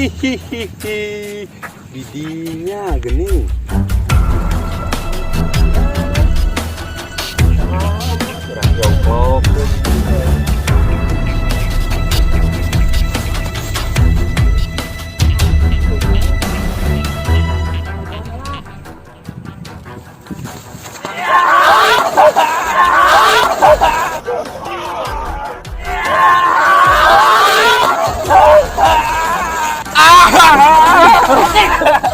Hihihihi. Didinya geuning. Kurang jongkok.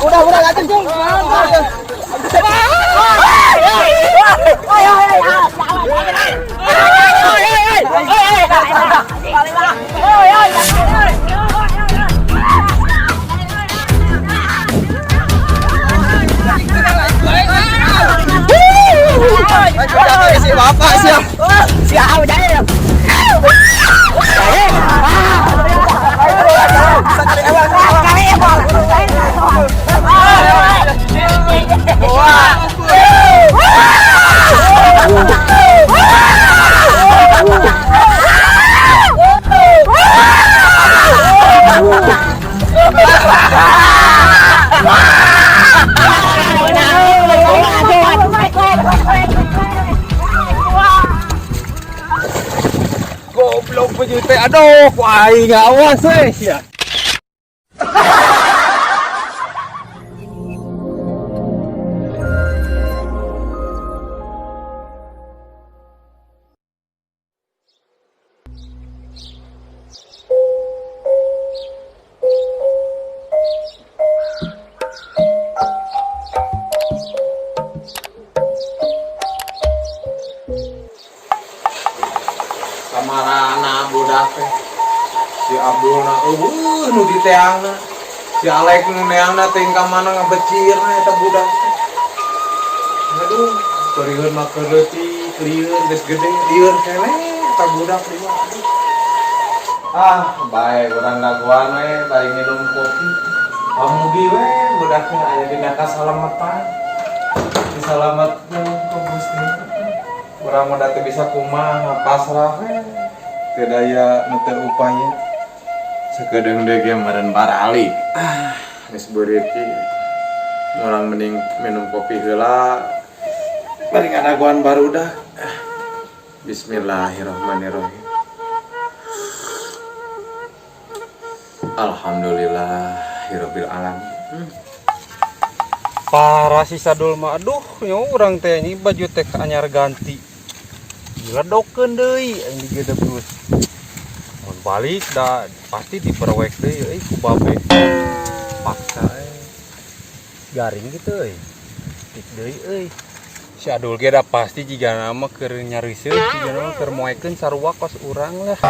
Udah lanjut. Si bapak siap. Siap Goblok baju teh, aduh, ku aing awas we sia. Kamarana budak teh si Abdul na eueuh nu diteangna, si Alek nu neangna teh ka mana ngabecirna eta budak teh. Aduh, keurieun mah keur leutik, lieur geus gede, lieur keneh eta budak di mah. Ah, bae urang dagoan we bari nginum kopi. Pamugi we budak teh aya dina kasalametan. Disalametkeun ku Gusti. Urang mah da teu bisa kumaha, pasrah we. Teu daya nu teu upaya. Sakedeung deui ge meureun baralik. Ah, geus beureut ieu. Urang mending minum kopi heula. Bari ngadagoan barudak. Ah, bismillahirrahmanirrahim. Alhamdulillahirabbil alamin. Parah si Sadul mah, aduh, nyawa urang teh ini baju teh anyar ganti. Diledokeun deui aing digedebrus. Mun balik da pasti diperwek deui euy ku babe. Paksa garing gitu euy. Tik deui euy. Si Adul ge da pasti jigana mah keur nyariseun, jigana mah keur moekeun sarua kos urang lah.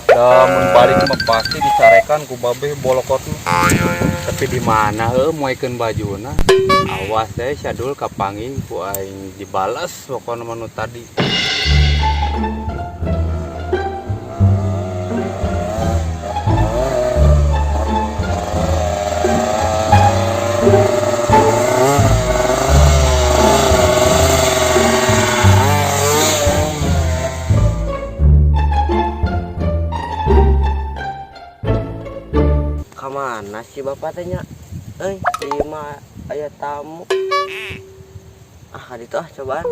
Da mun balik mah pasti dicarekan ku babe bolokot mah. Tapi di mana heuh moekeun bajuna? Awas teh si Adul kapanggih ku aing dibales pokona mah nu tadi. Kamana si bapak teh nya? Di imah aya tamu. Ah, kaditu ah cobaan.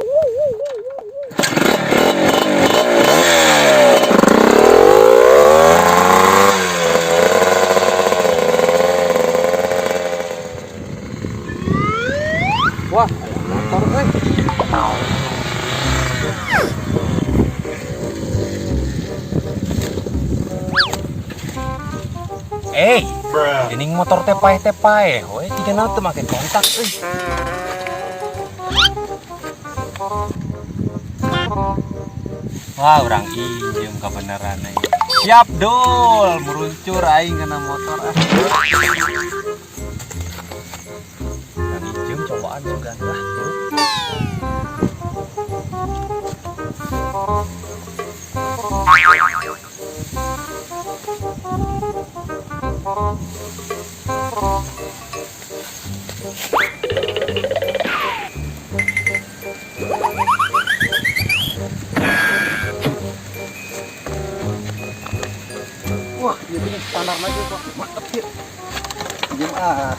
Wah, aya motor euy. Ini motor teh paeh teh paeh, we tiga naon teu make kontak euy. Wah, urang injem kabeneran euy. Siap dul, meruncur aing kana motor ah. Urang injem cobaan sugan lah. Wah, ieu teh standar lagi kok. Mantep ieu. Ah.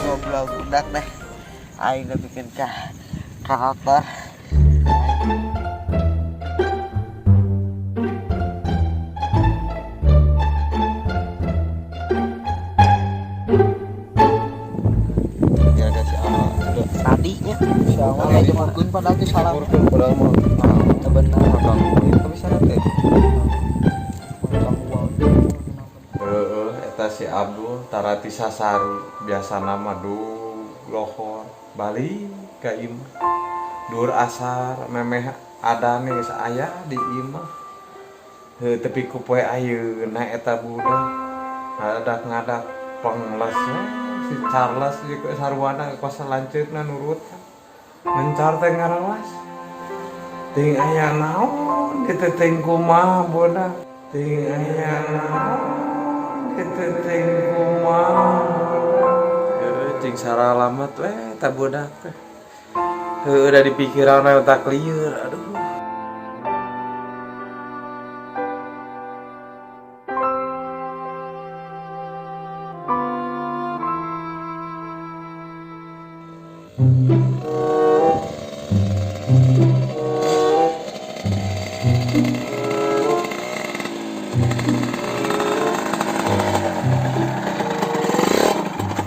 Goblok budak deh. Aing udah bikin ka karakter. Jaga si Awa. Sudah. Tadinya Si Awa Kalau jemurkeun padahal teh salah. Jemurkeun padahal mah. Bener. Ganggu itu bisa teh. Heeh, eta si Abdul tarati sasari biasana mah dug lohor balik ka imah. Dur asar memeh adan geus aya di imah. Heuh, tepi ku poe ayeuna eta budak ngadak-ngadak pengles we si Charles jeung sarwana kos lanceukna nurut mencar teh ngarawas ting aya naon dieu teh, ting kumaha budak, ting aya naon dieu teh, ting kumaha budak. Heuh, cing saralamet we eta budak teh. Heuh, udah dipikiran we otak lieur, aduh.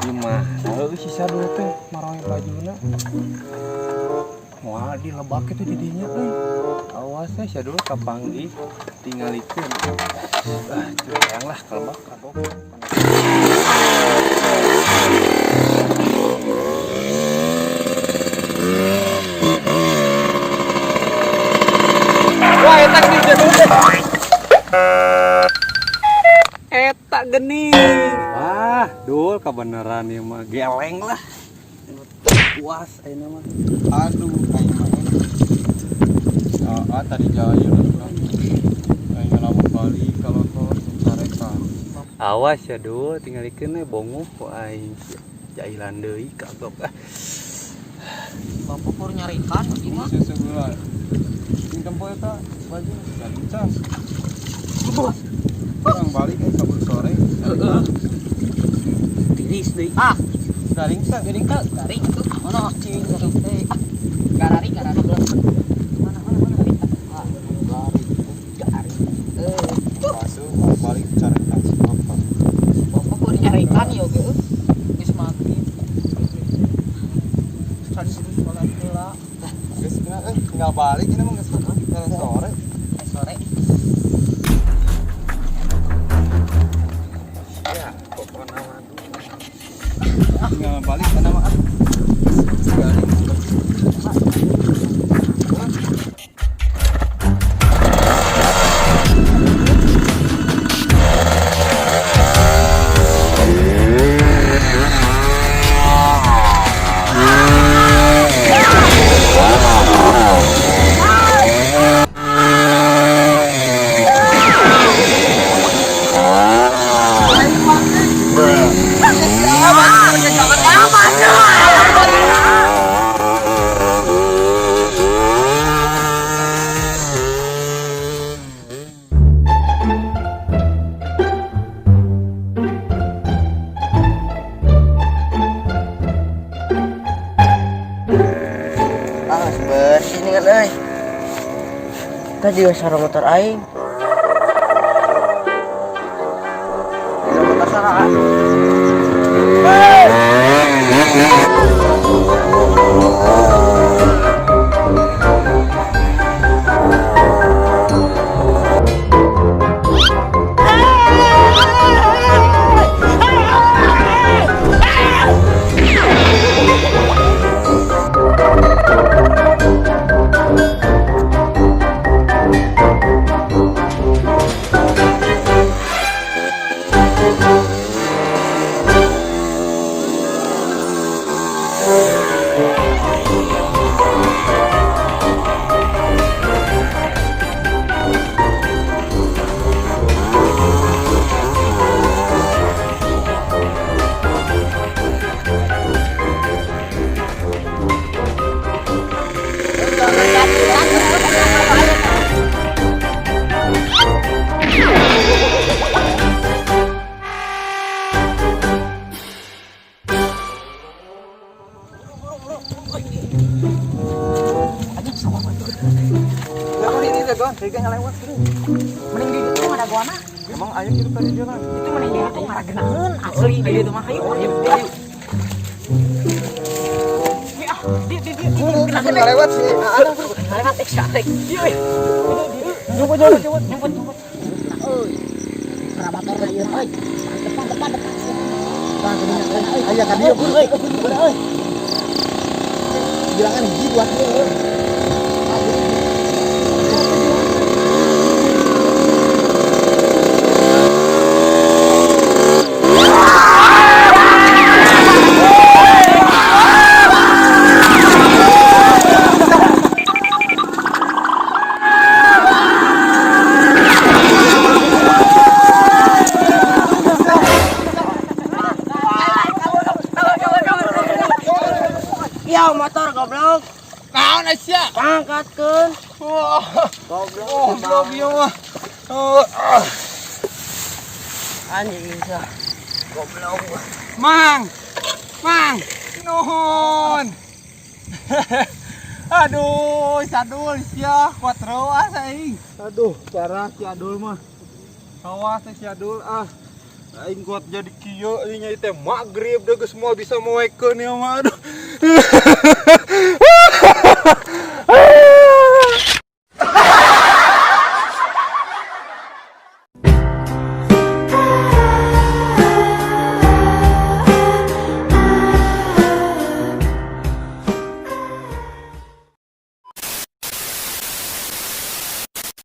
Gimana? Heuh, sisa dulu teh maroe bajuna. Moal dilebak itu di dinya euy. Awas ya sia dulu kapanggih tingalikeun. Ah, curang lah kalebak kagok. Wah, eta geuning sia dulu teh. Eta geuning. Wah, dul kabeneran ieu mah geleng lah. Puas ayeuna mah. Aduh, aing mah. Ah, tadi jaya lah. Aing lamun balik kalau tol carekan. Awas ya dul, tingalikeun we bongoh ku aing. Jailan deui kagok ah. Bapak pur nyarikan ieu mah. Sesegeula. Sing tempo eta baju garing cas. Urang balik kabur sore. Heeh. Tiris deui. Ah, Garing teh. garing teh, garing tuh. Mana cing garing teh. Ah, garari garari. Mana mana mana garing. Ah, garing. Garing. Eh, Masuk balik carekan si bapak. bapak pur nyarikan ieu ge. Geus maghrib. Tadi sholat heula. Geus tinggal balik ini mah geus sore. Eh, sore. Ya, pokona mah dul. Tinggal balik kana mah ah. Garing. Ah, bersih nih kan euy. Tadi juga suara motor aing. Ini motor salah. Gan, kayak ngalewat geuning. Mending di ditu ada goana. Emang aya kitu tadi jalan. Itu mending di ditu ngaragenaheun asli di ditu mah. Hayu, hayu, hayu. Ya, di. Ngalewat sih. Ngalewat eh si Alek. Ieu euy. Jemput, jemput, jemput. Jemput, jemput. Nah, euy. Kerabator ieu euy. Depan, depan, depan. Aya ka dieu. Euy, euy. Bilangan hiji buat dia. Ya motor goblok. Naon sia? Pangkatkeun. Wah, Goblok. goblok ieu mah. Oh, ah. Anjing bisa. Goblok. Mang. Mang. Nuhun. Aduh, sadul sia kuat reuas aing. Aduh, parah si Adul mah. Awas si Adul ah. Aing kuat jadi kieu ieu nya teh magrib deh geus moal bisa moekeun ieu mah aduh.